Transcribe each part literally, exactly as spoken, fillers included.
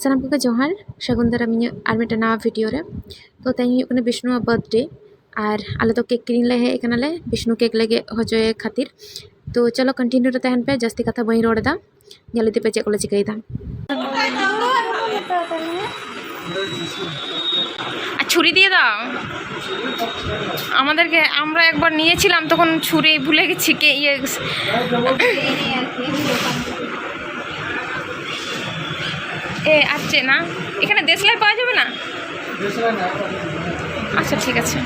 ᱥᱟᱱᱟᱢ ᱠᱚᱜᱮ ᱡᱚᱦᱟᱨ, ᱥᱟᱹᱜᱩᱱ ᱫᱟᱨᱟᱢ ᱤᱧᱟᱹᱜ ᱟᱨ ᱢᱤᱫᱴᱟᱝ ᱱᱟᱣᱟ ᱵᱷᱤᱰᱤᱭᱳ ᱨᱮ᱾ ᱛᱚ ᱛᱮᱦᱮᱧ ᱦᱩᱭᱩᱜ ᱠᱟᱱᱟ ᱵᱤᱥᱱᱩᱣᱟᱜ ᱵᱟᱨᱛᱷᱰᱮ, ᱟᱨ ᱟᱞᱮ ᱫᱚ ᱠᱮᱠ ᱠᱤᱨᱤᱧ ᱞᱮ ᱦᱮᱡ ᱟᱠᱟᱱᱟᱞᱮ ᱵᱤᱥᱱᱩ ᱠᱮᱠ ᱞᱮ ᱜᱮᱫ ᱦᱚᱪᱚᱭᱮ ᱠᱷᱟᱹᱛᱤᱨ᱾ ᱛᱚ ᱪᱚᱞᱚ ᱠᱚᱱᱴᱤᱱᱤᱭᱩ ᱨᱮ ᱛᱟᱦᱮᱱ ᱯᱮ, ᱡᱟᱹᱥᱛᱤ ᱠᱟᱛᱷᱟ ᱵᱟᱹᱧ ᱨᱚᱲ ᱮᱫᱟ, ᱧᱮᱞ ᱤᱫᱤ ᱯᱮ ᱪᱮᱫ ᱠᱚᱞᱮ ᱪᱤᱠᱟᱹᱭᱮᱫᱟ᱾ ᱟᱨ ᱪᱷᱩᱨᱤ ᱫᱤᱭᱮ ᱫᱟᱣ᱾ আমাদেরকে, আমরা একবার নিয়েছিলাম, তখন ছুরি ভুলে গেছি কে ইয়ে। এ, আর চে না, এখানে দেশলাই পাওয়া যাবে না? আচ্ছা, ঠিক আছে।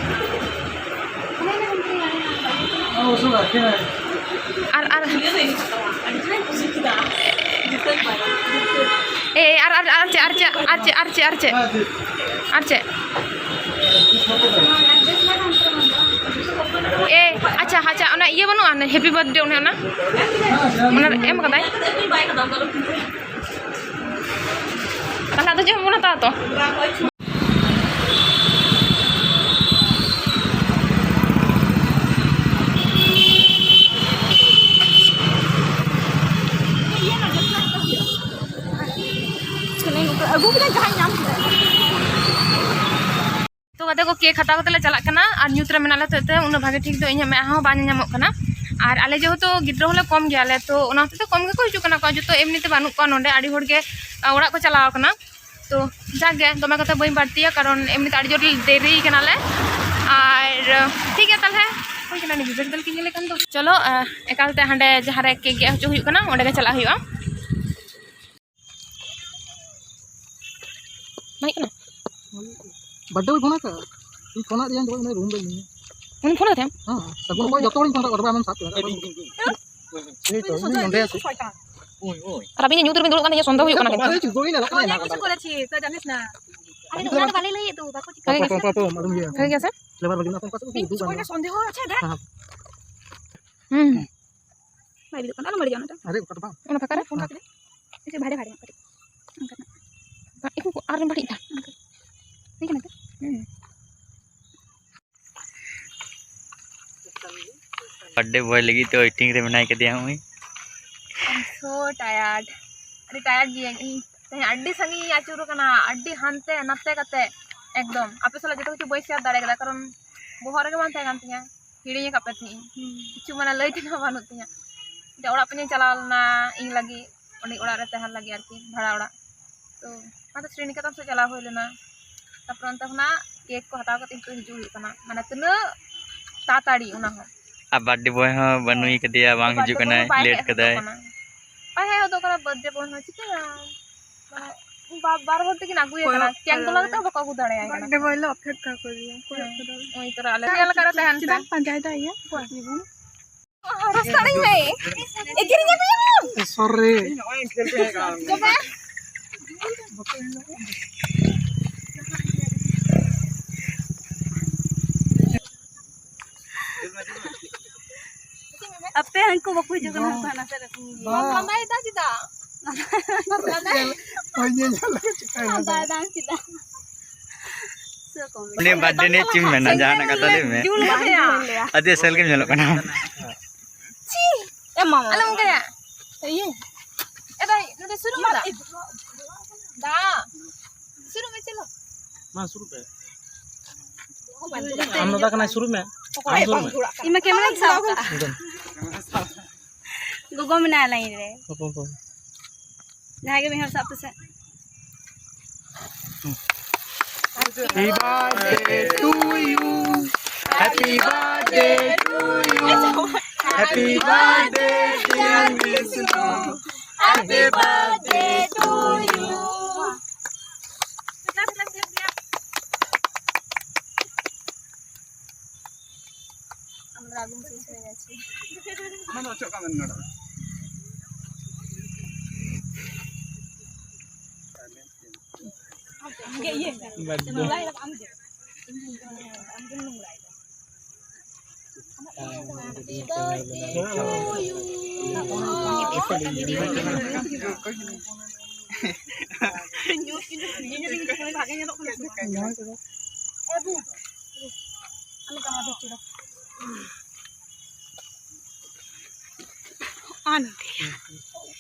আর, আর, এ, আর, আর, আর চে, আর চে, আর চে, আর চে, আর চে। আর চে। ᱮ, ᱟᱪᱪᱷᱟ, ᱟᱪᱪᱷᱟ, ᱚᱱᱟ ᱤᱭᱟᱹ ᱵᱟᱹᱱᱩᱜᱼᱟ, ᱚᱱᱟ ᱦᱮᱯᱤ ᱵᱟᱨᱛᱷᱰᱮ, ᱚᱱᱮ ᱚᱱᱟ, ᱚᱱᱟ ᱮᱢ ᱠᱟᱫᱟᱭ᱾ ᱛᱟᱦᱞᱮ ᱟᱫᱚ ᱪᱮᱫ ᱦᱚᱸ ᱵᱟᱵᱚᱱ ᱦᱟᱛᱟᱣᱟ ᱛᱚ? ᱟᱹᱜᱩ ᱠᱮᱫᱟ, ᱡᱟᱦᱟᱸᱭ ᱧᱟᱢ ᱠᱮᱫᱟ᱾ ᱛᱚ ᱜᱟᱛᱮ ᱠᱚ, ᱠᱮᱠ ᱦᱟᱛᱟᱣ ᱠᱟᱛᱮ ᱞᱮ ᱪᱟᱞᱟᱜ ᱠᱟᱱᱟ, ᱟᱨ ᱧᱩᱛ ᱨᱮ ᱢᱮᱱᱟᱜ ᱞᱮ ᱦᱚᱛᱮᱡ ᱛᱮ ᱩᱱᱟᱹᱜ ᱵᱷᱟᱜᱮ ᱴᱷᱤᱠ ᱫᱚ ᱤᱧᱟᱹᱜ ᱢᱮᱫᱦᱟ ᱦᱚᱸ ᱵᱟᱝ ᱧᱮᱞ ᱧᱟᱢᱚᱜ ᱠᱟᱱᱟ᱾ ᱟᱨ ᱟᱞᱮ ᱡᱮᱦᱮᱛᱩ ᱜᱤᱫᱽᱨᱟᱹ ᱦᱚᱸᱞᱮ ᱠᱚᱢ ᱜᱮᱭᱟᱞᱮ, ᱛᱚ ᱚᱱᱟ ᱦᱚᱛᱮᱡ ᱛᱮ ᱠᱚᱢ ᱜᱮᱠᱚ ᱦᱤᱡᱩᱜ ᱠᱟᱱᱟ ᱠᱚ, ᱡᱚᱛᱚ ᱮᱢᱱᱤ ᱛᱮ ᱵᱟᱹᱱᱩᱜ ᱠᱚᱣᱟ ᱱᱚᱰᱮ, ᱟᱹᱰᱤ ᱦᱚᱲ ᱜᱮ, ᱟ, ᱚᱲᱟᱜ ᱠᱚ ᱪᱟᱞᱟᱣ ᱠᱟᱱᱟ᱾ ᱛᱚ ᱡᱟᱠ ᱜᱮ, ᱫᱚᱢᱮ ᱠᱟᱛᱷᱟ ᱵᱟᱹᱧ ᱵᱟᱹᱲᱛᱤᱭᱟ, ᱠᱟᱨᱚᱱ ᱮᱢᱱᱤ ᱛᱮ ᱟᱹᱰᱤ ᱡᱳᱨ ᱞᱮ ᱫᱮᱨᱤ ᱠᱟᱱᱟᱞᱮ᱾ ᱟᱨ ᱴᱷᱤᱠ ᱜᱮᱭᱟ ᱛᱟᱦᱞᱮ, ᱦᱩᱭ ᱠᱟᱱᱟ, ᱱᱤᱡᱮ ᱵᱮᱥ ᱫᱚ ᱠᱤᱧ ᱞᱮᱠᱷᱟᱱ ᱫᱚ᱾ ᱪᱚᱞᱚ, ᱟ, ᱮᱠᱟᱞ ᱛᱮ ᱦᱟᱸᱰᱮ ᱡᱟᱦᱟᱸ ᱨᱮ ᱠᱮᱠ ᱜᱮᱫ ᱦᱚᱪᱚ ᱦᱩᱭᱩᱜ ᱠᱟᱱᱟ, ᱚᱸᱰᱮ ᱜᱮ ᱪᱟᱞᱟᱜ ᱦᱩᱭᱩᱜᱼᱟ᱾ ᱵᱟᱝ ᱦᱮᱡ ᱠᱟᱱᱟ? ᱵᱟᱨᱛᱷᱰᱮ ᱵᱚᱭ ᱯᱷᱳᱱ ᱟᱠᱟᱫ? ᱤᱧ ᱯᱷᱳᱱ ᱟᱫ ᱫᱮᱭᱟ, ᱩᱱᱤ ᱫᱚ ᱨᱩᱢ ᱨᱮ ᱢᱮᱱᱟᱭᱟ᱾ ᱩᱱᱤ ᱯᱷᱳᱱ ᱟᱫᱮ ᱛᱟᱦᱮᱸᱫ? ᱦᱮᱸ, ᱥᱟᱹᱜᱩᱱ ᱚᱠᱚᱭ ᱡᱚᱛᱚ ᱦᱚᱲᱤᱧ ᱯᱷᱳᱱ ᱟᱠᱟᱫ ᱠᱚᱣᱟ, ᱛᱚᱵᱮ ᱟᱢᱮᱢ ᱥᱟᱵ ᱠᱮᱫᱟ᱾ ᱮᱭ ᱛᱚ, ᱩᱱᱤ ᱱᱚᱸᱰᱮ ᱟᱪᱷᱮ᱾ ᱟᱨ ᱟᱹᱵᱤᱱ ᱧᱩᱛ ᱨᱮᱵᱤᱱ ᱫᱩᱲᱩᱵ ᱠᱟᱱ ᱛᱟᱦᱮᱸᱫ, ᱥᱚᱱᱫᱮᱦᱚ ᱦᱩᱭᱩᱜ ᱠᱟᱱᱟ ᱠᱤᱱᱛᱩ᱾ ᱟᱨᱮ ᱪᱩᱯ ᱜᱮ ᱧᱮᱞᱚᱜ ᱠᱟᱱᱟ, ᱚᱱᱟ ᱠᱚ ᱵᱟᱞᱮ ᱞᱟᱹᱭᱮᱫ ᱫᱚ, ᱵᱟᱠᱚ ᱪᱤᱠᱟᱹ᱾ ᱵᱷᱟᱜᱮ ᱜᱮᱭᱟ ᱥᱮ? ᱵᱷᱟᱜᱮ ᱜᱮᱭᱟ ᱥᱮ? ᱯᱷᱞᱮᱵᱟᱨ ᱵᱷᱟᱜᱮ ᱢᱮᱱᱟᱜ ᱛᱟᱢ, ᱚᱠᱟ ᱥᱮᱫ ᱠᱚ ᱩᱫᱩᱜ ᱮᱫᱟ? ᱦᱩᱸ᱾ ᱵᱟᱭ ᱵᱤᱞᱚᱜ ᱠᱟᱱᱟ, ᱟᱞᱚᱢ ᱵᱟᱹᱲᱤᱡᱟ ᱚᱱᱟᱴᱟ᱾ ᱟᱨᱮ, ᱚᱠᱟ ᱫᱚ ᱵᱟᱝ? ᱚᱱᱟ ᱯᱷᱟᱸᱠᱟ ᱨᱮ? ᱯᱷᱳᱱ ᱠᱟᱛᱮ᱾ ᱮᱭᱥᱮ ᱵᱷᱟᱲᱮ ᱵᱷᱟᱲᱮ ᱧᱚᱜ ᱠᱟᱹᱴᱤᱡ᱾ ᱚᱱᱠᱟ ᱱᱟᱜ᱾ ᱵᱟ-, ᱮᱠᱴᱩ ᱠᱚ ᱟᱨ ᱵᱟᱹᱲᱤᱡ ᱫᱟ᱾ ᱚᱱᱠᱟ᱾ ᱴᱷᱤᱠ ᱠᱟᱱᱟ ᱛᱚ? ᱦᱩᱸ᱾ ᱵᱟᱨᱛᱷᱰᱮ ᱵᱚᱭ ᱞᱟᱹᱜᱤᱫ ᱛᱮ ᱣᱮᱴᱤᱝ ᱨᱮ ᱢᱮᱱᱟᱭ ᱠᱟᱫᱮᱭᱟ ᱱᱚᱜᱼᱚᱭ᱾ I'm so tired. ᱟᱹᱰᱤ ᱴᱟᱭᱟᱨᱰ ᱜᱤᱭᱟᱹᱧ ᱤᱧ᱾ ᱛᱮᱦᱮᱧ ᱟᱹᱰᱤ ᱥᱟᱺᱜᱤᱧ ᱤᱧ ᱟᱹᱪᱩᱨ ᱟᱠᱟᱱᱟ, ᱟᱹᱰᱤ ᱦᱟᱱᱛᱮ ᱱᱟᱛᱮ ᱠᱟᱛᱮ ᱮᱠᱫᱚᱢ ᱟᱯᱮ ᱥᱟᱞᱟᱜ ᱡᱚᱛᱚ ᱠᱤᱪᱷᱩ ᱵᱟᱹᱧ ᱥᱮᱭᱟᱨ ᱫᱟᱲᱮ ᱠᱟᱫᱟ, ᱠᱟᱨᱚᱱ ᱵᱚᱦᱚᱜ ᱨᱮᱜᱮ ᱵᱟᱝ ᱛᱟᱦᱮᱸ ᱠᱟᱱ ᱛᱤᱧᱟᱹ, ᱦᱤᱲᱤᱧ ᱟᱠᱟᱫ ᱯᱮ ᱛᱟᱦᱮᱸᱧ᱾ ᱠᱤᱪᱷᱩ ᱢᱟᱱᱮ ᱞᱟᱹᱭ ᱛᱮᱱᱟᱜ ᱵᱟᱹᱱᱩᱜ ᱛᱤᱧᱟᱹ᱾ ᱡᱮ ᱚᱲᱟᱜ ᱯᱮ ᱧᱮᱞ ᱪᱟᱞᱟᱣ ᱞᱮᱱᱟ ᱤᱧ ᱞᱟᱹᱜᱤᱫ, ᱩᱱᱤ ᱚᱲᱟᱜ ᱨᱮ ᱛᱟᱦᱮᱱ ᱞᱟᱹᱜᱤᱫ ᱟᱨᱠᱤ, ᱵᱷᱟᱲᱟ ᱚᱲᱟᱜ᱾ ᱛᱚ ᱚᱱᱟᱛᱮ ᱥᱨᱤᱱᱤᱠᱮᱛᱚᱱ ᱥᱮᱫ ᱪᱟᱞᱟᱣ ᱦᱩᱭ ᱞᱮᱱᱟ᱾ ᱛᱟᱨᱯᱚᱨ ᱚᱱᱛᱮ ᱠᱷᱚᱱᱟᱜ ᱠᱮᱠ ᱠᱚ ᱦᱟᱛᱟᱣ ᱠᱟᱛᱮ ᱱᱤᱛᱚᱜ ᱦᱤᱡᱩᱜ ᱦᱩᱭᱩᱜ ᱠᱟᱱᱟ, ᱢᱟᱱᱮ ᱛᱤᱱᱟᱹᱜ ᱛᱟᱲᱟᱛᱟᱲᱤ ᱚᱱᱟ ᱦᱚᱸ᱾ ᱟᱨ ᱵᱟᱨᱛᱷᱰᱮ ᱵᱚᱭ ᱦᱚᱸ ᱵᱟᱹᱱᱩᱭ ᱠᱟᱫᱮᱭᱟ, ᱵᱟᱝ ᱦᱤᱡᱩᱜ ᱠᱟᱱᱟᱭ, ᱞᱮᱴ ᱠᱟᱫᱟᱭ᱾ ᱵᱟᱭ ᱦᱮᱡ ᱦᱚᱫᱚᱜ ᱠᱟᱱᱟ ᱵᱟᱨᱛᱷᱰᱮ ᱵᱚᱭ ᱦᱚᱸ, ᱪᱤᱠᱟᱹᱭᱟᱢ? ᱢᱟᱱᱮ ᱵᱟ-, ᱵᱟᱨ ᱦᱚᱲ ᱛᱮᱠᱤᱱ ᱟᱹᱜᱩᱭᱮ ᱠᱟᱱᱟ, ᱠᱚᱭᱚᱜ ᱪᱮᱝ ᱜᱚᱞᱟ ᱠᱟᱫᱟᱭ᱾ ᱠᱟᱛᱮ ᱦᱚᱸ ᱵᱟᱠᱚ ᱟᱹᱜᱩ ᱫᱟᱲᱮᱭᱟᱭ ᱠᱟᱱᱟ᱾ ᱵᱟᱨᱛᱷᱰᱮ ᱵᱚᱭ ᱞᱮ ᱚᱯᱮᱠᱠᱷᱟ ᱠᱚ ᱜᱮᱭᱟ, ᱠᱚᱭᱚᱜ ᱦᱮᱸ᱾ ᱠᱟᱫᱟᱞᱮ᱾ ᱩᱱᱤ ᱛᱚᱨᱟ ᱟᱞᱮ ᱧᱮᱞ ᱠᱟᱫᱟ ᱛᱟᱦᱮᱱ ᱯᱮ᱾ ᱪᱮᱫᱟᱜ ᱯᱟᱸᱡᱟᱭᱮᱫᱟ ᱤᱭᱟᱹ? ᱚᱠᱚᱭ? ᱨᱟᱥᱛᱟ ᱨᱮ ᱢᱮ᱾ ᱮ, ᱠᱤᱨᱤᱧ ᱟᱹᱜᱩᱭᱟᱢ? ᱥᱚᱨᱤ᱾ ᱪᱟᱵᱟ᱾ ᱟᱯᱮ ᱦᱟᱹᱱᱠᱩ ᱵᱟᱠᱚ ᱦᱤᱡᱩᱜ ᱠᱟᱱᱟ, ᱦᱟᱹᱱᱠᱩ ᱦᱟᱱᱟ ᱥᱮᱫ ᱨᱮ ᱠᱚ ᱧᱮᱞ᱾ ᱵᱟᱢ ᱞᱟᱸᱫᱟᱭᱮᱫᱟ ᱪᱮᱫᱟᱜ? ᱦᱳᱭ, ᱧᱮᱞ ᱧᱮᱞ ᱞᱮᱠᱟ ᱪᱤᱠᱟᱹᱭᱮᱱᱟ? ᱞᱟᱸᱫᱟᱭᱮᱫᱟᱢ ᱪᱮᱫᱟᱜ? ᱩᱱᱤ ᱵᱟᱨᱛᱷᱰᱮ ᱱᱤᱭᱮ ᱪᱮᱫ ᱮᱢ ᱢᱮᱱᱟ? ᱡᱟᱦᱟᱱᱟᱜ ᱠᱟᱛᱷᱟ ᱞᱟᱹᱭ ᱢᱮ᱾ ᱡᱩᱞ ᱠᱟᱫᱮᱭᱟ᱾ ᱟᱹᱰᱤ ᱮᱥᱮᱞ ᱜᱮᱢ ᱧᱮᱞᱚᱜ ᱠᱟᱱᱟ᱾ ᱪᱤ! ᱮ ᱢᱟᱢᱟ᱾ ᱟᱞᱚᱢ ᱚᱱᱠᱟᱭᱟ᱾ ᱤᱭᱟᱹ᱾ ᱮ ᱵᱷᱟᱭ, ᱱᱚᱰᱮ ᱥᱩᱨᱩᱜ ᱢᱮ ᱫᱟ᱾ ᱫᱟ᱾ ᱥᱩᱨᱩᱜ ᱢᱮ, ᱪᱚᱞᱚ᱾ ᱢᱟ, ᱥᱩᱨᱩᱜ ᱯᱮ᱾ ᱟᱢ ᱫᱟᱫᱟ ᱠᱟᱱᱟᱭ, ᱥᱩᱨᱩᱜ ᱢᱮ᱾ ᱟᱢ ᱥᱩᱨᱩᱜ ᱢᱮ᱾ ᱤᱧ ᱢᱟ ᱠᱮᱢᱮᱨᱟᱧ ᱥᱟᱵ ᱠᱟᱜᱼᱟ᱾ ᱮᱠᱫᱚᱢ᱾ ᱜᱚᱜᱚ ᱢᱮᱱᱟᱭᱟ ᱞᱟᱭᱤᱱ ᱨᱮ᱾ ᱦᱚᱯᱚᱱ ᱦᱚᱯᱚᱱ᱾ ᱡᱟᱦᱟᱸᱭ ᱜᱮ ᱢᱤᱫ ᱦᱚᱲ ᱥᱟᱵ ᱯᱮᱥᱮ᱾ Happy birthday to you. Happy birthday to you. Happy birthday, dear Vishnu. Happy birthday to you. আমরা আগুন শেষ হয়ে গেছে। মানে হচ্ছে ওখানে নড়া। ᱟᱱᱛᱮ᱾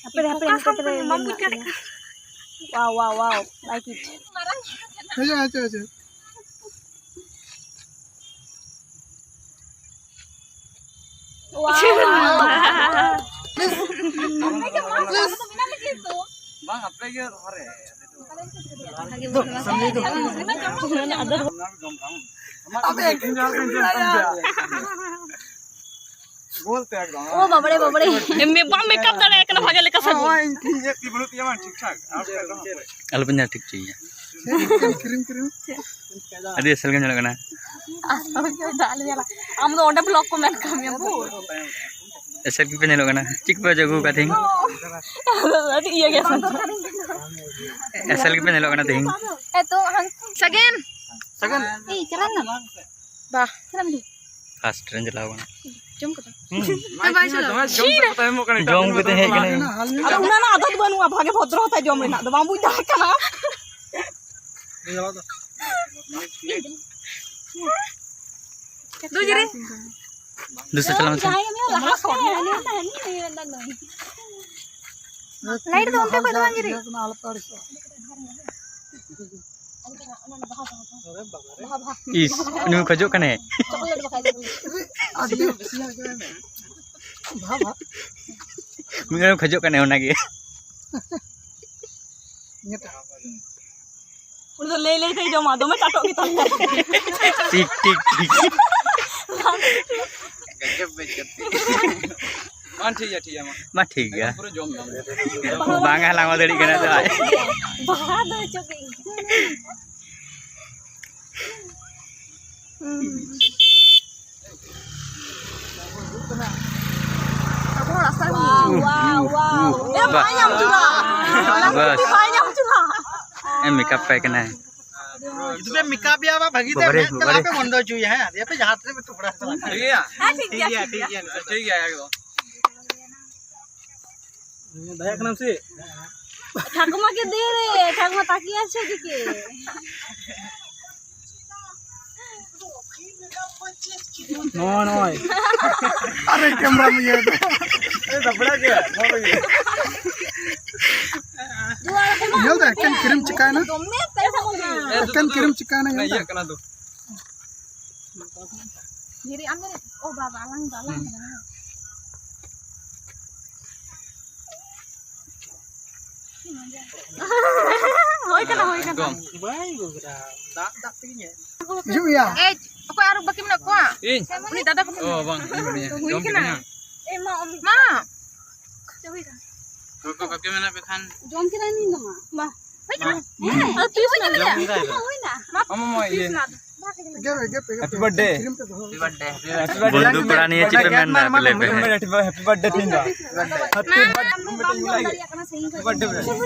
ᱦᱟᱯᱮ, ᱦᱟᱯᱮ, ᱦᱟᱯᱮ, ᱦᱟᱯᱮ, ᱵᱟᱢ ᱵᱩᱡᱽ ᱫᱟᱲᱮᱭᱟᱜ ᱠᱟᱱᱟ᱾ Wow, wow, wow. Like it. ᱦᱤᱡᱩᱜ, ᱦᱤᱡᱩᱜ, ᱦᱤᱡᱩᱜ᱾ Wow. Please. Please. ᱵᱟᱝ, ᱟᱯᱮ ᱜᱮ ᱨᱚᱦᱚᱭ ᱨᱮ᱾ ᱟᱯᱮ ᱮᱠᱴᱤᱝ ᱪᱟᱞᱟᱜ ᱠᱟᱱ ᱪᱮᱫ ᱮᱢ ᱵᱚᱞᱛᱮ ᱮᱠᱫᱚᱢ᱾ ᱳ ᱵᱟᱵᱲᱮ, ᱵᱟᱵᱲᱮ᱾ ᱮᱢ ᱵᱟᱢ ᱢᱮᱠᱟᱯ ᱫᱟᱲᱮᱭᱟᱜ ᱠᱟᱱᱟ ᱵᱷᱟᱜᱮ ᱞᱮᱠᱟ ᱥᱟᱡᱟᱣ᱾ ᱦᱳᱭ, ᱤᱧ ᱴᱷᱤᱠ ᱜᱮᱭᱟ, ᱛᱤ ᱵᱟᱹᱱᱩᱜ ᱛᱤᱧᱟ ᱵᱟᱝ, ᱴᱷᱤᱠ ᱴᱷᱟᱠ᱾ ᱟᱨ ᱯᱮ ᱫᱚ ᱦᱟᱯᱮ᱾ ᱟᱞᱚᱯᱮ ᱧᱮᱞ ᱴᱷᱤᱠ ᱦᱚᱪᱚᱭᱟ᱾ Cream, cream. ᱟᱹᱰᱤ ᱮᱥᱮᱞ ᱜᱮ ᱧᱮᱞᱚᱜ ᱠᱟᱱᱟ᱾ ᱟᱥᱛᱚ ᱜᱮ ᱫᱟᱜ ᱞᱮ ᱧᱮᱞᱟ᱾ ᱟᱢ ᱫᱚ ᱚᱸᱰᱮ ᱵᱞᱚᱜ ᱠᱚ ᱢᱮᱱ ᱠᱟᱜ ᱢᱮᱭᱟ ᱵᱩᱡᱽ᱾ ᱮᱥᱮᱞ ᱜᱮᱯᱮ ᱧᱮᱞᱚᱜ ᱠᱟᱱᱟ᱾ ᱪᱮᱫ ᱠᱚᱯᱮ ᱚᱡᱚᱜ ᱟᱹᱜᱩ ᱟᱠᱟᱫ ᱛᱮᱦᱮᱧ? ᱟᱹᱰᱤ ᱤᱭᱟᱹ ᱜᱮᱭᱟ ᱥᱟᱱᱛᱟᱲ᱾ ᱮᱥᱮᱞ ᱜᱮᱯᱮ ᱧᱮᱞᱚᱜ ᱠᱟᱱᱟ ᱛᱮᱦᱮᱧ᱾ ᱮ ᱛᱚ, ᱦᱟᱱ-, ᱥᱟᱜᱮᱱ᱾ ᱥᱟᱜᱮᱱ᱾ ᱮᱭ, ᱪᱟᱞᱟᱣ ᱮᱱᱟᱢ? ᱵᱟ᱾ ᱪᱟᱞᱟᱜ ᱢᱮ᱾ ᱯᱷᱟᱥᱴ ᱨᱮᱧ ᱪᱟᱞᱟᱣ ᱠᱟᱱᱟ᱾ ᱡᱚᱢ ᱠᱟᱫᱟ? ᱦᱩᱸ᱾ ᱵᱟᱭ ᱵᱟᱭ ᱪᱟᱞᱟᱣ᱾ ᱫᱚᱢᱮ ᱡᱚᱢ ᱠᱟᱛᱮ ᱛᱟᱭᱚᱢᱚᱜ ᱠᱟᱱᱟ᱾ ᱡᱚᱢ ᱠᱟᱛᱮ ᱦᱮᱡ ᱠᱟᱱᱟᱧ᱾ ᱟᱫᱚ ᱚᱱᱟ ᱨᱮᱱᱟᱜ ᱟᱫᱚᱛ ᱵᱟᱹᱱᱩᱜᱼᱟ, ᱵᱷᱟᱜᱮ ᱵᱷᱚᱫᱨᱚ ᱠᱟᱛᱮ ᱡᱚᱢ ᱨᱮᱱᱟᱜ ᱫᱚ ᱵᱟᱝ ᱵᱩᱡᱽ ᱫᱟᱲᱮᱭᱟᱜ ᱠᱟᱱᱟ᱾ ᱫᱩ ᱡᱤᱨᱤ᱾ ᱫᱩᱥᱨᱟ ᱪᱟᱞᱟᱣ ᱢᱮᱥᱮ᱾ ᱡᱟᱦᱟᱸᱭ ᱜᱮ ᱢᱮᱱᱟ ᱞᱟᱦᱟ ᱥᱮᱫ, ᱦᱟᱹᱱᱤ ᱢᱮᱱᱫᱟ ᱦᱟᱹᱱᱤ, ᱱᱩᱭ ᱢᱮᱱᱫᱟ ᱱᱩᱭ᱾ ᱞᱟᱭᱤᱴ ᱫᱚ ᱚᱱᱛᱮ ᱠᱷᱚᱡ ᱫᱚ ᱵᱟᱝ ᱡᱤᱨᱤ᱾ ᱤᱥ, ᱩᱱᱤ ᱦᱚᱸ ᱠᱷᱚᱡᱚᱜ ᱠᱟᱱᱟᱭ᱾ ᱪᱚᱠᱞᱮᱴ ᱵᱟᱠᱷᱟᱡ ᱫᱚ᱾ ᱢᱤᱫ ᱦᱚᱲᱮᱢ ᱠᱷᱚᱡᱚᱜ ᱠᱟᱱᱟᱭ ᱚᱱᱟᱜᱮ᱾ ᱩᱱᱤ ᱫᱚ ᱞᱟᱹᱭ ᱞᱟᱹᱭ ᱛᱮᱭ ᱡᱚᱢᱟ, ᱫᱚᱢᱮ ᱪᱟᱴᱚᱜ ᱜᱮᱛᱟ ᱞᱮᱭᱟ᱾ ᱴᱷᱤᱠ, ᱴᱷᱤᱠ, ᱴᱷᱤᱠ᱾ ᱜᱟᱡᱚᱵ ᱵᱮᱡᱡᱚᱛᱤ᱾ ᱵᱟᱝ, ᱴᱷᱤᱠ ᱜᱮᱭᱟ, ᱴᱷᱤᱠ ᱜᱮᱭᱟ, ᱢᱟ᱾ ᱢᱟ ᱴᱷᱤᱠ ᱜᱮᱭᱟ᱾ ᱯᱩᱨᱟᱹ ᱡᱚᱢ ᱧᱟᱢ᱾ ᱵᱟᱝ ᱦᱟᱞᱟᱝ ᱦᱚᱸ ᱫᱟᱲᱮᱭᱟᱜ ᱠᱟᱱᱟ ᱛᱚ ᱟᱡ᱾ ᱵᱟᱦᱟ ᱫᱚ ᱪᱚ ᱜᱮ᱾ ᱟᱵᱚ ᱨᱟᱥᱛᱟ ᱨᱮ ᱢᱮᱱᱟᱜᱼᱟ᱾ ᱵᱟᱦ᱾ ᱵᱟᱭ ᱧᱟᱢ ᱦᱚᱪᱚ ᱞᱮᱫᱟ᱾ ᱵᱟᱥ᱾ ᱵᱟᱭ ᱧᱟᱢ ᱦᱚᱪᱚ ᱞᱮᱫᱟ᱾ ᱮ, ᱢᱮᱠᱟᱯ ᱠᱟᱭ ᱠᱟᱱᱟᱭ᱾ ᱡᱩᱫᱤ ᱯᱮ ᱢᱮᱠᱟᱯ ᱮᱭᱟ ᱵᱟᱝ ᱵᱷᱟᱹᱜᱤ ᱛᱮ, ᱵᱟᱵᱟᱨᱮ, ᱢᱮᱫ ᱛᱮ ᱵᱟᱵᱟᱨᱮ᱾ ᱟᱞᱚ ᱯᱮ ᱵᱚᱱᱫᱚ ᱦᱚᱪᱚᱭᱟ, ᱦᱮᱸ? ᱟᱯᱮ ᱡᱟᱦᱟᱸ ᱛᱤᱱᱟᱹᱜ ᱯᱮ ᱴᱩᱠᱨᱟ ᱪᱟᱞᱟᱜ ᱠᱟᱱᱟ᱾ ᱴᱷᱤᱠ ᱜᱮᱭᱟ᱾ ᱦᱮᱸ, ᱴᱷᱤᱠ ᱜᱮᱭᱟ, ᱴᱷᱤᱠ ᱜᱮᱭᱟ᱾ ᱴᱷᱤᱠ ᱜᱮᱭᱟ, ᱮᱠᱫᱚᱢ᱾ ᱫᱟᱭᱟᱜ ᱠᱟᱱᱟᱢ ᱥᱮ? ঠাকুমাকে দে রে, ঠাকুমা তাকিয়ে আছে ওদিকে। ᱱᱚᱜᱼᱚᱭ, ᱱᱚᱜᱼᱚᱭ᱾ ᱟᱨᱮ ᱠᱮᱢᱨᱟ ᱢᱮ ᱤᱭᱟᱹ ᱫᱚ᱾ ᱮ, ᱫᱟᱵᱲᱟ ᱜᱮ, ᱱᱚᱣᱟ ᱫᱚ ᱤᱭᱟᱹ᱾ ᱧᱮᱞ ᱫᱟ, ᱮᱠᱮᱱ ᱠᱨᱤᱢ ᱪᱤᱠᱟᱭᱱᱟ? ᱮᱠᱮᱱ ᱠᱨᱤᱢ ᱪᱤᱠᱟᱭᱱᱟ, ᱧᱮᱞ ᱫᱟ? ᱤᱭᱟᱹ ᱠᱟᱱᱟ ᱫᱚ᱾ ᱫᱷᱤᱨᱤ ᱟᱢ ᱫᱚ, ᱳ ᱵᱟᱵᱟ, ᱟᱞᱟᱝ ᱫᱚ, ᱟᱞᱟᱝ ᱫᱚ᱾ ᱦᱩᱭ ᱠᱟᱱᱟ, ᱦᱩᱭ ᱠᱟᱱᱟ᱾ ᱮᱠᱫᱚᱢ᱾ ᱵᱟᱭ ᱜᱚᱜᱽᱨᱟ, ᱫᱟᱜ, ᱫᱟᱜ ᱛᱮᱜᱮ ᱧᱮᱞ᱾ ᱦᱤᱡᱩᱜ ᱢᱮᱭᱟ᱾ ᱮᱭ, ᱚᱠᱚᱭ ᱟᱨᱚ ᱵᱟᱹᱠᱤ ᱢᱮᱱᱟᱜ ᱠᱚᱣᱟ? ᱤᱧ? ᱩᱱᱤ ᱫᱟᱫᱟ ᱠᱚ ᱚ, ᱵᱟᱝ, ᱤᱧ ᱢᱮᱱᱟᱹᱧᱟ᱾ ᱦᱩᱭ ᱡᱚᱢ ᱠᱟᱱᱟ᱾ ᱠᱤᱫᱟᱹᱧ ᱦᱟᱸᱜ᱾ ᱮ, ᱢᱟ, ᱚᱢ- ᱢᱟ᱾ ᱚᱠᱚᱭ ᱠᱚ ᱵᱟᱹᱠᱤ ᱢᱮᱱᱟᱜ ᱯᱮ ᱠᱷᱟᱱ? ᱡᱚᱢ ᱠᱮᱫᱟᱭ ᱱᱤᱧ ᱫᱚ ᱢᱟ᱾ ᱢᱟ᱾ ᱦᱩᱭ ᱠᱟᱱᱟ? ᱦᱮᱸ᱾ ᱟᱨ ᱛᱤᱥ ᱱᱟ? ᱡᱚᱢ ᱠᱮᱫᱟᱭ᱾ ᱦᱩᱭ ᱱᱟ᱾ ᱢᱟ, ᱟᱢ ᱢᱟ ᱤᱭᱟᱹ᱾ ᱛᱤᱥ ᱱᱟ? ᱜᱮᱯ ᱯᱮ, ᱜᱮᱯ ᱯᱮ, ᱜᱮᱯ ᱯᱮ᱾ Happy birthday. ᱠᱨᱤᱢ ᱯᱮ ᱫᱚᱦᱚ᱾ Happy birthday, happy birthday. ᱵᱚᱱᱫᱷᱩ ᱠᱚᱲᱟ ᱱᱤᱭᱮ ᱪᱮᱫ ᱯᱮ ᱢᱮᱱᱫᱟ? ᱯᱮ ᱞᱟᱹᱭ ᱯᱮ᱾ Happy birthday, happy birthday ᱛᱤᱧ ᱫᱚ᱾ Happy birthday.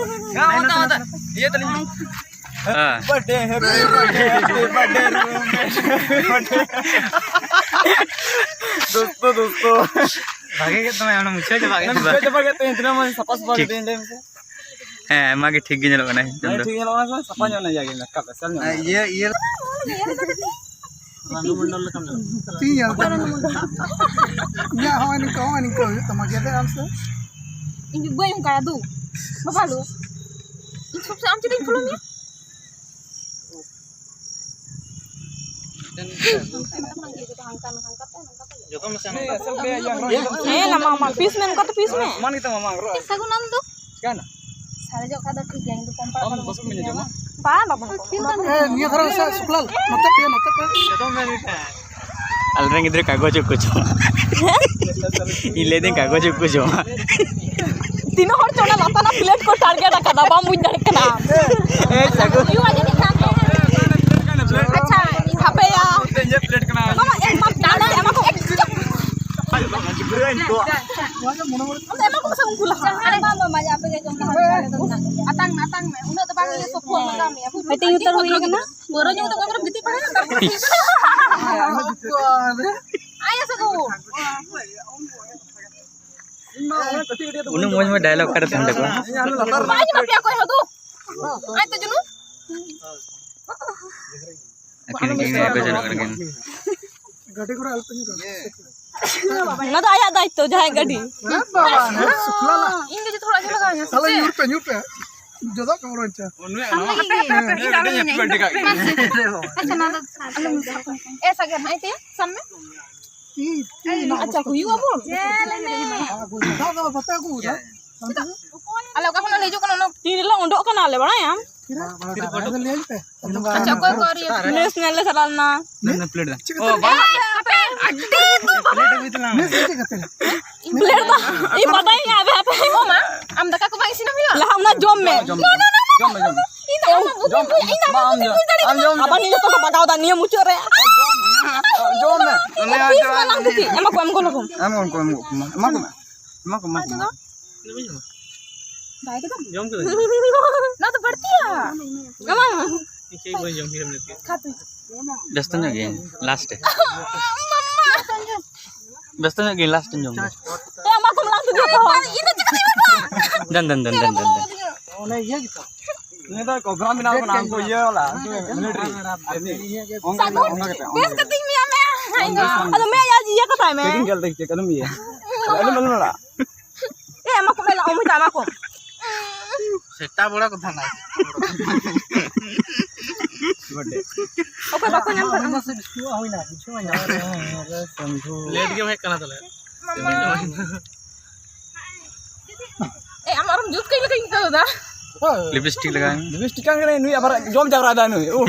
ᱦᱮᱸ, ᱚᱱᱟ ᱫᱚ, ᱚᱱᱟ ᱫᱚ᱾ ᱤᱭᱟᱹ ᱛᱟᱹᱞᱤᱧ᱾ Happy birthday, happy birthday, happy birthday. ᱫᱳᱥᱛᱳ, ᱫᱳᱥᱛᱳ᱾ ᱵᱷᱟᱜᱮ ᱜᱮ ᱛᱚᱵᱮ, ᱚᱱᱟ ᱢᱩᱪᱷᱟᱹᱣ ᱪᱟᱵᱟ ᱜᱮ᱾ ᱢᱩᱪᱷᱟᱹᱣ ᱪᱟᱵᱟ ᱜᱮ ᱛᱚ, ᱛᱤᱱᱟᱹᱜ ᱢᱚᱡᱽ ᱥᱟᱯᱷᱟ ᱥᱟᱯᱷᱟ ᱴᱷᱤᱠ᱾ ᱠᱟᱛᱮ ᱞᱟᱹᱭ ᱢᱮᱥᱮ᱾ ᱦᱮᱸ, ᱟᱭᱢᱟ ᱜᱮ ᱴᱷᱤᱠ ᱜᱮ ᱧᱮᱞᱚᱜ ᱠᱟᱱᱟ ᱱᱤᱛᱚᱝ ᱦᱮᱸ, ᱫᱚ᱾ ᱴᱷᱤᱠ ᱧᱮᱞᱚᱜ ᱠᱟᱱᱟ ᱥᱮ? ᱥᱟᱯᱷᱟ ᱧᱚᱜ ᱱᱟ ᱡᱟᱜᱮ, ᱢᱮᱠᱟᱯ ᱮᱥᱮᱞ ᱧᱚᱜ ᱱᱟ᱾ ᱤᱭᱟᱹ, ᱤᱭᱟᱹ᱾ ᱨᱟᱱᱩ ᱢᱚᱱᱰᱚᱞ ᱞᱮᱠᱟᱢ ᱧᱮᱞᱚᱜ ᱠᱟᱱᱟ᱾ ᱪᱮᱫ ᱧᱮᱞ ᱠᱟᱱᱟ? ᱤᱧᱟᱹᱜ ᱦᱚᱸᱜᱼᱚᱭ ᱱᱤᱝᱠᱟᱹ, ᱦᱚᱸᱜᱼᱚᱭ ᱱᱤᱝᱠᱟᱹ ᱦᱩᱭᱩᱜ ᱛᱟᱢᱟ, ᱜᱮᱫᱮ ᱟᱢ ᱥᱮ? ᱤᱧ ᱫᱚ ᱵᱟᱹᱧ ᱚᱱᱠᱟᱭᱟ, ᱫᱩ᱾ ᱵᱟᱵᱟ ᱞᱳ᱾ ᱤᱧ ᱥᱚᱵ ᱥᱮ ᱟᱢ ᱪᱮᱫ ᱤᱧ ᱯᱷᱚᱞᱳ ᱢᱮᱭᱟ? ᱡᱚᱛᱚ ᱢᱮᱥᱟ ᱱᱚᱝᱠᱟ᱾ ᱦᱮᱸ, ᱱᱟ ᱢᱟᱢᱟ, ᱯᱤᱥ ᱢᱮ, ᱱᱚᱝᱠᱟ ᱛᱮ ᱯᱤᱥ ᱢᱮ᱾ ᱥᱚᱢᱟᱱ ᱜᱮᱛᱟᱢᱟ, ᱢᱟᱢᱟ, ᱨᱚᱜ᱾ ᱥᱟᱹᱜᱩᱱ ᱟᱢ ᱫᱚ? ᱪᱤᱠᱟᱹᱭᱱᱟ? ᱥᱟᱨᱮᱡᱚᱜ ᱠᱷᱟᱡ ᱫᱚ ᱴᱷᱤᱠ ᱜᱮᱭᱟ, ᱤᱧ ᱫᱚ ᱠᱚᱢ ᱯᱟᱲᱟᱜ ᱟᱢ ᱠᱟᱱᱟ᱾ ᱵᱟᱥᱩᱵ ᱢᱮ ᱡᱚᱢᱟ? ᱵᱟᱝ, ᱵᱟᱵᱟ, ᱠᱷᱮᱞ ᱠᱟᱱ ᱮ, ᱱᱤᱭᱟᱹ ᱫᱷᱟᱣ ᱥᱮ ᱥᱩᱠᱞᱟᱞ, ᱱᱚᱛᱮ ᱯᱮ, ᱱᱚᱛᱮ ᱯᱮ᱾ ᱡᱚᱛᱚ ᱢᱮ ᱢᱤᱫᱴᱟᱝ᱾ ᱟᱞᱮᱨᱮᱱ ᱜᱤᱫᱽᱨᱟᱹ ᱠᱟᱜᱚᱡᱽ ᱠᱚ ᱪᱚᱝ᱾ ᱤᱧ ᱞᱟᱹᱭᱫᱟᱹᱧ ᱠᱟᱜᱚᱡᱽ ᱠᱚ ᱪᱚᱝ᱾ ᱛᱤᱱᱟᱹᱜ ᱦᱚᱲ ᱪᱚ ᱚᱱᱟ ᱞᱟᱛᱟᱨ ᱨᱮᱱᱟᱜ ᱯᱞᱮᱴ ᱠᱚ ᱴᱟᱨᱜᱮᱴ ᱟᱠᱟᱫᱟ, ᱵᱟᱢ ᱵᱩᱡᱽ ᱫᱟᱲᱮᱭᱟᱜ ᱠᱟᱱᱟ᱾ ᱮ, ᱥᱟᱹᱜᱩᱱ᱾ ᱦᱩᱭᱩᱜᱼᱟ ᱡᱟᱹᱱᱤᱡ ᱠᱷᱟᱱ᱾ ᱟᱪᱪᱷᱟ, ᱦᱟᱯᱮᱭᱟ᱾ ᱤᱧᱟᱹᱜ ᱯᱞᱮᱴ ᱠᱟᱱᱟ᱾ ᱢᱟᱢᱟ, ᱮ, ᱢᱟ, ᱴᱟᱲᱟᱝ ᱮᱢᱟ ᱠᱚ᱾ ᱟᱢ ᱫᱚ ᱮᱢᱟ ᱠᱚ ᱢᱮᱥᱮ ᱩᱱᱠᱩ ᱞᱟᱦᱟ᱾ ᱟᱨᱮ ᱵᱟᱝ, ᱵᱟᱝ, ᱵᱟᱝ, ᱟᱯᱮ ᱜᱮ ᱡᱚᱢ ᱯᱮ᱾ ᱟᱛᱟᱝ ᱢᱮ, ᱟᱛᱟᱝ ᱢᱮ᱾ ᱩᱱᱟᱹᱜ ᱫᱚ ᱵᱟᱝ ᱤᱭᱟᱹ ᱥᱚᱯᱷᱚᱞ ᱞᱟᱜᱟᱣ ᱢᱮᱭᱟ, ᱵᱩᱡᱽ ᱢᱮ᱾ ᱦᱟᱹᱴᱤᱧ ᱩᱛᱟᱹᱨ ᱦᱩᱭ ᱠᱟᱱᱟ᱾ ᱯᱟᱹᱣᱨᱟᱹ ᱧᱩ ᱠᱟᱛᱮ ᱚᱠᱟ ᱠᱚᱨᱮᱢ ᱜᱤᱛᱤᱡ ᱵᱟᱲᱟᱭᱟ? ᱟᱭᱟ ᱥᱮ ᱜᱳ᱾ ᱩᱱᱟᱹᱜ ᱢᱚᱡᱽ ᱢᱚᱡᱽ ᱰᱟᱭᱞᱚᱜ ᱚᱠᱟᱨᱮ ᱛᱟᱦᱮᱱ ᱛᱟᱠᱚᱣᱟ? ᱵᱟᱭ ᱟᱸᱡᱚᱢ ᱯᱮᱭᱟ ᱚᱠᱚᱭ ᱦᱚᱸ ᱫᱩ᱾ ᱟᱭ ᱛᱚ ᱡᱩᱱᱩ᱾ ᱟᱹᱠᱤᱱ ᱠᱤᱱ ᱮᱠᱚ ᱡᱚᱱᱚᱜ ᱠᱟᱱᱟ ᱠᱤᱱ᱾ ᱜᱟᱹᱰᱤ ᱜᱷᱚᱲᱟ ᱟᱞᱚᱯᱮ ᱧᱩᱨᱟ᱾ ᱚᱱᱟ ᱫᱚ ᱟᱭᱟᱜ ᱫᱟᱭᱤᱛᱛᱚ, ᱡᱟᱦᱟᱸᱭ ᱜᱟᱹᱰᱤ᱾ ᱦᱮᱸ ᱵᱟᱵᱟ, ᱦᱮᱸ ᱥᱩᱠᱞᱟ ᱞᱟ᱾ ᱤᱧ ᱜᱮ ᱡᱩᱫᱤ ᱛᱷᱚᱲᱟ ᱧᱩ ᱞᱟᱜᱟᱣᱤᱧᱟ ᱥᱮ ᱛᱟᱦᱞᱮ ᱪᱮᱫ? ᱧᱩᱨ ᱯᱮ, ᱧᱩᱨ ᱯᱮ᱾ ᱡᱚᱫᱟ ᱠᱚ ᱵᱚᱨᱚ ᱪᱟ᱾ ᱟᱢ ᱞᱟᱹᱜᱤᱫ ᱜᱮ᱾ ᱤᱧ ᱫᱚ ᱟᱹᱰᱤ ᱦᱮᱯᱤ ᱵᱟᱨᱛᱷᱰᱮ ᱠᱟᱜ ᱜᱮ᱾ ᱢᱟᱥᱮ᱾ ᱟᱪᱪᱷᱟ, ᱱᱚᱣᱟ ᱫᱚ ᱟᱞᱚᱢ ᱥᱟᱵ ᱠᱟᱜ ᱠᱷᱟᱱ᱾ ᱮ, ᱥᱟᱜᱮᱱ, ᱦᱟᱸᱜ ᱤᱭᱟᱹ ᱥᱟᱵ ᱢᱮ᱾ ᱤᱧ, ᱤᱧ ᱱᱚᱣᱟ ᱟᱪᱪᱷᱟ, ᱵᱚᱥᱛᱟ ᱦᱩᱭᱩᱜᱼᱟ ᱵᱚᱱ? ᱫᱟᱜ ᱫᱚ ᱵᱟᱯᱮ ᱟᱹᱜᱩ ᱠᱟᱫᱟ? ᱟᱞᱮ ᱚᱠᱟ ᱠᱷᱚᱱᱟᱜ ᱞᱮ ᱦᱤᱡᱩᱜ ᱠᱟᱱᱟ, ᱚᱱᱟ ᱛᱤ ᱨᱮᱞᱮ ᱩᱰᱩᱠ ᱠᱟᱱᱟ ᱟᱞᱮ, ᱵᱟᱲᱟᱭᱟᱢ? ᱛᱤᱨᱮ? ᱟᱪᱪᱷᱟ, ᱚᱠᱚᱭ ᱠᱚ ᱟᱹᱣᱨᱤ ᱦᱤᱡᱩᱜ? ᱱᱮᱥ ᱧᱮᱞ ᱞᱮ ᱪᱟᱞᱟᱣ ᱞᱮᱱᱟ᱾ ᱫᱮᱱ, ᱫᱮᱱ, ᱯᱞᱮᱴ ᱫᱮᱱ᱾ ᱪᱮᱫ ᱠᱟᱛᱮ? ᱚ, ᱵᱟᱝ᱾ ᱯᱞᱮᱴ ᱟᱹᱜᱩᱭ ᱛᱟᱞᱟᱝ ᱢᱮ᱾ ᱱᱮᱥ ᱪᱮᱫ ᱠᱟᱛᱮ? ᱯᱞᱮᱴ ᱫᱚ ᱤᱧ ᱵᱟᱰᱟᱭᱟᱹᱧ, ᱟᱯᱮ, ᱟᱯᱮ᱾ ᱚ ᱢᱟ, ᱟᱢ ᱫᱟᱠᱟ ᱠᱚ ᱵᱟᱝ ᱤᱥᱤᱱ ᱦᱩᱭᱩᱜᱼᱟ? ᱞᱟᱦᱟ ᱚᱱᱟ ᱡᱚᱢ ᱢᱮ᱾ ᱡᱚᱢ ᱢᱮ, ᱡᱚᱢ ᱢᱮ, ᱡᱚᱢ ᱢᱮ, ᱡᱚᱢ ᱢᱮ᱾ ᱤᱧ ᱫᱚ ᱟᱢᱟᱜ ᱵᱩᱠᱤᱧ ᱵᱩᱡᱽ ᱫᱟᱲᱮᱭᱟᱜ ᱠᱟᱱᱟ᱾ ᱟᱢ ᱡᱚᱢ ᱢᱮ᱾ ᱟᱵᱟᱨ ᱱᱤᱭᱟᱹ ᱠᱚ ᱵᱟᱜᱟᱣ ᱫᱟ ᱱᱤᱭᱟᱹ ᱢᱩᱪᱟᱹᱫ ᱨᱮ᱾ ᱡᱚᱢ ᱢᱮ᱾ ᱡᱚᱢ ᱢᱮ᱾ ᱛᱤᱥ ᱢᱟ ᱞᱟᱝ ᱫᱩᱠᱤ? ᱮᱢᱟ ᱠᱚ, ᱮᱢ ᱜᱚᱞᱚ ᱠᱚᱢ᱾ ᱮᱢ ᱜᱚᱞ ᱠᱚᱢ, ᱮᱢ ᱜᱚᱞ ᱠᱚᱢ᱾ ᱮᱢᱟ ᱠᱚ ᱢᱮ᱾ ᱮᱢᱟ ᱠᱚ ᱢᱮ᱾ ᱫᱟᱭ ᱠᱮᱫᱟᱢ? ᱡᱚᱢ ᱠᱮᱫᱟᱹᱧ᱾ ᱱᱚᱣᱟ ᱫᱚ ᱵᱟᱹᱲᱛᱤᱭᱟ᱾ ᱮᱢᱟ ᱢᱮ᱾ ᱤᱧ ᱪᱮᱫ ᱵᱟᱹᱧ ᱡᱚᱢ ᱠᱮᱫᱟ ᱱᱤᱛ᱾ ᱠᱷᱟ ᱛᱩᱭ᱾ ᱵᱮᱥᱛᱚ ᱧᱚᱜ ᱜᱤᱭᱟᱹᱧ, ᱞᱟᱥᱴ ᱨᱮ᱾ ᱵᱮᱥᱛᱚ ᱧᱚᱜ ᱜᱤᱭᱟᱹᱧ, ᱞᱟᱥᱴ ᱨᱤᱧ ᱡᱚᱢ ᱫᱟ᱾ ᱮ, ᱮᱢᱟ ᱠᱚᱢ ᱞᱟᱝ ᱛᱩᱭ ᱫᱚ᱾ ᱤᱧ ᱫᱚ ᱪᱤᱠᱟᱹᱛᱤᱧ ᱮᱢᱟ ᱠᱚᱣᱟ? ᱫᱮᱱ, ᱫᱮᱱ, ᱫᱮᱱ, ᱫᱮᱱ, ᱫᱮᱱ, ᱫᱮᱱ᱾ ᱚᱱᱮ ᱤᱭᱟᱹ ᱜᱮᱛᱚ᱾ ᱱᱤᱭᱟᱹ ᱫᱚ program ᱵᱮᱱᱟᱣ ᱠᱟᱱᱟ, ᱩᱱᱠᱩ ᱤᱭᱟᱹ ᱣᱟᱞᱟ, ᱩᱱᱠᱩ ᱢᱤᱞᱤᱴᱟᱨᱤ ᱟᱨᱢᱤ᱾ ᱚᱱᱠᱟ ᱜᱮ, ᱚᱱᱠᱟ ᱜᱮ᱾ ᱵᱮᱥ ᱠᱟᱛᱮᱧ ᱢᱮᱭᱟ ᱢᱮ᱾ ᱟᱫᱚ ᱢᱮ ᱤᱭᱟᱹ ᱠᱟᱛᱟᱭ ᱢᱮ᱾ ᱯᱮᱠᱤᱝ ᱜᱮᱞ ᱛᱮ ᱪᱮᱫ ᱟᱞᱚᱢ ᱤᱭᱟᱹ᱾ ᱟᱞᱚᱢ, ᱟᱞᱚᱢ ᱨᱚᱲᱟ᱾ ᱮ, ᱮᱢᱟ ᱠᱚ ᱢᱮ, ᱚᱢᱤᱛᱟ, ᱮᱢᱟ ᱠᱚ᱾ ᱥᱮᱛᱟ ᱵᱚᱲᱟ ᱠᱚ ᱛᱟᱦᱮᱱᱟ᱾ ᱚᱠᱚᱭ ᱵᱟᱠᱚ ᱧᱟᱢ ᱠᱟᱱᱟ? ᱞᱮᱴ ᱜᱮᱢ ᱦᱮᱡ ᱠᱟᱱᱟ ᱛᱟᱦᱞᱮ᱾ ᱢᱟᱢᱟ᱾ ᱮ, ᱟᱢ ᱟᱨᱚᱢ ᱡᱩᱛ ᱠᱟᱹᱧ ᱞᱮᱠᱟᱧ ᱟᱹᱭᱠᱟᱹᱣ ᱮᱫᱟ᱾ ᱞᱤᱯᱤᱥᱴᱤᱠ ᱞᱟᱜᱟᱣ ᱢᱮ᱾ ᱞᱤᱯᱤᱥᱴᱤᱠ ᱠᱟᱱ ᱠᱟᱱᱟᱭ ᱱᱩᱭ, ᱟᱵᱟᱨ ᱡᱚᱢ ᱡᱟᱣᱨᱟ ᱮᱫᱟ ᱱᱩᱭ᱾ ᱳ,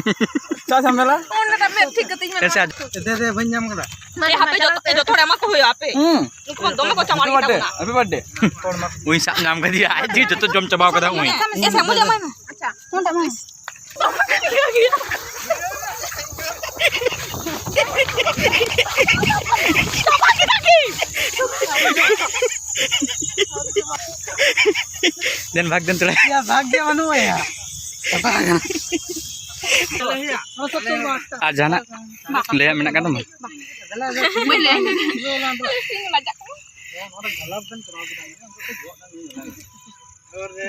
ᱪᱟ ᱡᱷᱟᱢᱮᱞᱟ᱾ ᱚᱱᱟ ᱫᱚ ᱢᱮᱫ ᱴᱷᱤᱠ ᱠᱟᱛᱮᱧ ᱢᱮᱱᱟ᱾ ᱟᱪᱪᱷᱟ᱾ ᱫᱮ, ᱫᱮ, ᱵᱟᱹᱧ ᱧᱟᱢ ᱠᱟᱫᱟ᱾ ᱮ, ᱦᱟᱯᱮ ᱡᱚᱛᱚ, ᱡᱚᱛᱚ ᱦᱚᱲ ᱮᱢᱟ ᱠᱚ ᱦᱩᱭᱩᱜᱼᱟ, ᱦᱟᱯᱮ᱾ ᱦᱩᱸ᱾ ᱱᱩᱠᱩ ᱫᱚᱢᱮ ᱠᱚ ᱪᱟᱢᱟᱨ ᱜᱮᱛᱟ ᱵᱚᱱᱟ᱾ Happy birthday, happy birthday᱾ ᱩᱭ ᱥᱟᱵ ᱧᱟᱢ ᱠᱟᱫᱮᱭᱟ, ᱟᱡ ᱡᱮ ᱡᱚᱛᱚ ᱡᱚᱢ ᱪᱟᱵᱟᱣ ᱠᱟᱫᱟ ᱩᱭ᱾ ᱮ, ᱥᱟᱢᱩᱡ ᱮᱢᱟᱭ ᱢᱮ᱾ ᱟᱪᱪᱷᱟ᱾ ᱱᱚᱰᱮ ᱢᱟ᱾ ᱫᱮᱱ ᱵᱷᱟᱜᱽ ᱫᱮᱱ ᱛᱚᱲᱟ᱾ ᱭᱟ, ᱵᱷᱟᱜᱽ ᱜᱮ ᱵᱟᱹᱱᱩᱜ ᱟᱭᱟ᱾ ᱟᱨ ᱡᱟᱦᱟᱱᱟᱜ ᱞᱟᱹᱭᱟᱜ ᱢᱮᱱᱟᱜ ᱠᱟᱱ ᱛᱟᱢᱟ? ᱵᱟᱹᱧ ᱞᱟᱹᱭᱟ᱾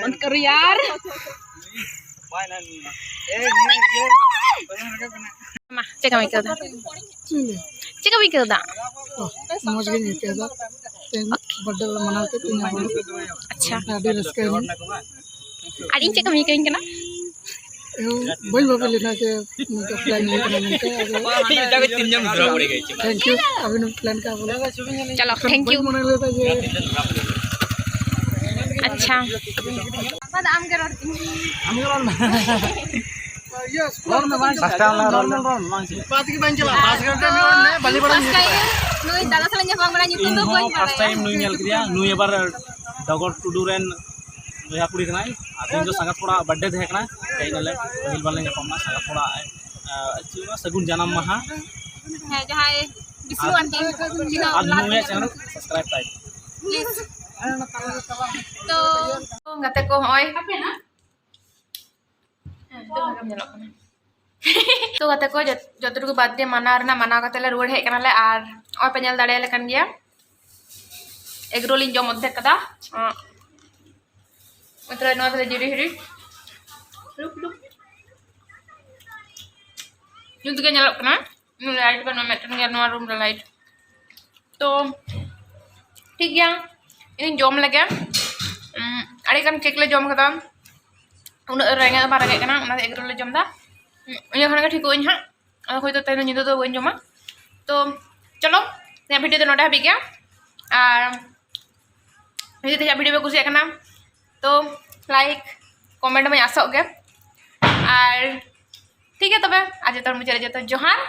ᱵᱚᱱᱫ ᱠᱟᱨᱳ ᱭᱟᱨ᱾ ᱢᱟ, ᱪᱮᱫ ᱞᱮᱠᱟᱢ ᱟᱹᱭᱠᱟᱹᱣ ᱫᱟ? ᱪᱮᱫ ᱞᱮᱠᱟᱢ ᱟᱹᱭᱠᱟᱹᱣ ᱫᱟ? ᱚ, ᱢᱚᱡᱽ ᱜᱤᱧ ᱟᱹᱭᱠᱟᱹᱣ ᱫᱟ᱾ ᱛᱮᱦᱮᱧ ᱵᱟᱨᱛᱷᱰᱮ ᱞᱮ ᱢᱟᱱᱟᱣ ᱠᱮᱫ ᱛᱤᱧᱟ ᱵᱚᱞᱮ᱾ ᱟᱪᱪᱷᱟ᱾ ᱟᱹᱰᱤ ᱨᱟᱹᱥᱠᱟᱹ ᱜᱮ᱾ ᱟᱨ ᱤᱧ ᱪᱮᱫ ᱠᱟᱹᱢᱤ ᱠᱟᱹᱧ ᱠᱟᱱᱟ? ᱤᱧ ᱵᱟᱹᱧ ᱵᱷᱟᱵᱤ ᱞᱮᱱᱟ ᱡᱮ ᱱᱚᱝᱠᱟ plan ᱦᱩᱭᱩᱜ ᱠᱟᱱᱟ ᱢᱮᱱᱛᱮ᱾ ᱟᱫᱚ ᱮᱴᱟᱜ ᱠᱚ ᱛᱤᱱ ᱡᱚᱱ ᱫᱷᱚᱨᱟ ᱯᱚᱲᱮ ᱜᱮ᱾ Thank you, ᱟᱹᱵᱤᱱ plan ᱠᱟᱜ ᱵᱚᱞᱮ᱾ ᱪᱚᱞᱚ, thank you᱾ ᱵᱟᱹᱧ ᱢᱚᱱᱮ ᱞᱮᱫᱟ ᱡᱮ ᱟᱪᱪᱷᱟ᱾ ᱟᱢ ᱜᱮ ᱨᱚᱲ ᱛᱤᱧ᱾ ᱤᱭᱟᱹ, ᱨᱚᱲ ᱢᱮ, ᱵᱟᱝ ᱯᱟᱥᱴᱟ ᱨᱚᱲ ᱢᱮ, ᱨᱚᱲ ᱢᱮ, ᱵᱟᱝ ᱪᱮᱫ᱾ ᱵᱟᱥ ᱜᱮ ᱵᱟᱹᱧ ᱪᱟᱞᱟᱜᱼᱟ, ᱵᱟᱥ ᱜᱷᱟᱴ ᱨᱮ ᱢᱤᱱᱟᱹᱧᱟ, ᱵᱟᱹᱞᱤᱯᱟᱲᱟ ᱯᱟᱥᱴᱟ ᱜᱮ ᱱᱩᱭ ᱫᱟᱫᱟ ᱥᱟᱞᱟᱜ ᱧᱟᱯᱟᱢ ᱠᱟᱱᱟ, ᱧᱩᱛᱩᱢ ᱤᱧ ᱫᱚ ᱦᱚᱸ ᱵᱟᱹᱧ first ᱵᱟᱲᱟᱭᱟ᱾ Time ᱱᱩᱭ ᱧᱮᱞ ᱠᱮᱫᱮᱭᱟ, ᱱᱩᱭ ᱟᱵᱟᱨ ᱰᱚᱜᱚᱨ ᱴᱩᱰᱩ ᱨᱮᱱ ᱵᱚᱭᱦᱟ ᱠᱩᱲᱤ ᱠᱟᱱᱟᱭ᱾ ᱟᱨ ᱛᱮᱦᱮᱧ ᱫᱚ ᱥᱟᱸᱜᱟᱛ ᱠᱚᱲᱟ birthday ᱛᱟᱦᱮᱸ ᱠᱟᱱᱟ, ᱦᱮᱡ ᱱᱟᱞᱮ, ᱯᱟᱹᱦᱤᱞ ᱵᱟᱨ ᱞᱮ ᱧᱟᱯᱟᱢ ᱱᱟ᱾ ᱥᱟᱸᱜᱟᱛ ᱠᱚᱲᱟ, ᱟᱨ, ᱪᱮᱫ ᱦᱩᱭᱩᱜᱼᱟ, ᱥᱟᱹᱜᱩᱱ ᱡᱟᱱᱟᱢ ᱢᱟᱦᱟ᱾ ᱦᱮᱸ, ᱡᱟᱦᱟᱸᱭ ᱵᱤᱥᱱᱩ ᱟᱨ ᱟᱨᱠᱤ, ᱩᱱᱤ ᱫᱚ ᱟᱨ ᱞᱟᱦᱟ ᱱᱩᱭᱟᱜ ᱛᱮᱜᱮ channel subscribe ᱛᱟᱭ᱾ Please᱾ ᱛᱚ, ᱜᱟᱛᱮ ᱠᱚ, ᱦᱚᱸᱜᱼᱚᱭ ᱦᱮᱸ, ᱛᱚ ᱵᱷᱟᱜᱮᱢ ᱧᱮᱞᱚᱜ ᱠᱟᱱᱟ᱾ ᱛᱚ ᱜᱟᱛᱮ ᱠᱚ, ᱡᱚᱛ-, ᱡᱚᱛᱚ ᱴᱩᱠᱩ birthday ᱢᱟᱱᱟᱣ ᱨᱮᱱᱟᱜ ᱢᱟᱱᱟᱣ ᱠᱟᱛᱮ ᱞᱮ ᱨᱩᱣᱟᱹᱲ ᱦᱮᱡ ᱠᱟᱱᱟᱞᱮ᱾ ᱟᱨ ᱱᱚᱜᱼᱚᱭ ᱯᱮ ᱧᱮᱞ ᱫᱟᱲᱮᱭᱟᱞᱮ ᱠᱟᱱ ᱜᱮᱭᱟ, egg roll ᱤᱧ ᱡᱚᱢ ᱚᱨᱫᱷᱮᱠ ᱠᱟᱫᱟ᱾ ᱟᱸ, ᱱᱚᱛᱮ ᱨᱮ ᱱᱚᱣᱟ ᱛᱟᱞᱮ ᱡᱤᱨᱤ ᱦᱤᱨᱤ᱾ ᱧᱩᱛ ᱜᱮ ᱧᱮᱞᱚᱜ ᱠᱟᱱᱟ᱾ ᱞᱟᱭᱤᱴ ᱵᱟᱹᱱᱩᱜᱼᱟ, ᱢᱤᱫᱴᱮᱱ ᱜᱮ ᱱᱚᱣᱟ room ᱨᱮ ᱞᱟᱭᱤᱴ᱾ ᱛᱚ ᱴᱷᱤᱠ ᱜᱮᱭᱟ, ᱤᱧ ᱡᱚᱢ ᱞᱮᱜᱮ᱾ ᱩᱸ, ᱟᱹᱰᱤᱜᱟᱱ cake ᱞᱮ ᱡᱚᱢ ᱠᱟᱫᱟ, ᱩᱱᱟᱹᱜ ᱨᱮᱸᱜᱮᱡ ᱵᱟᱝ ᱨᱮᱸᱜᱮᱡ ᱠᱟᱱᱟ, ᱚᱱᱟᱛᱮ egg roll ᱞᱮ ᱡᱚᱢ ᱮᱫᱟ᱾ ᱩᱸ, ᱤᱱᱟᱹ ᱠᱷᱟᱱ ᱜᱮ ᱴᱷᱤᱠᱚᱜ ᱟᱹᱧ ᱦᱟᱸᱜ᱾ ᱟᱫᱚ ᱦᱳᱭᱛᱳ ᱛᱮᱦᱮᱧ ᱫᱚ ᱧᱤᱫᱟᱹ ᱫᱚ ᱵᱟᱹᱧ ᱡᱚᱢᱟ᱾ ᱛᱚ ᱪᱚᱞᱚ, ᱤᱧᱟᱹᱜ video ᱫᱚ ᱱᱚᱰᱮ ᱦᱟᱹᱵᱤᱡ ᱜᱮ᱾ ᱟᱨ ᱡᱩᱫᱤ ᱛᱮᱦᱮᱧᱟᱜ video ᱯᱮ ᱠᱩᱥᱤᱭᱟᱜ ᱠᱟᱱᱟ, ᱛᱚ like, comment ᱢᱟᱧ ᱟᱥᱚᱜ ᱜᱮ᱾ ᱟᱨ ᱴᱷᱤᱠ ᱜᱮᱭᱟ ᱛᱚᱵᱮ, ᱟᱨ ᱡᱚᱛᱚ ᱦᱚᱲ ᱢᱩᱪᱟᱹᱫ ᱨᱮ ᱡᱚᱛᱚ ᱡᱚᱦᱟᱨ᱾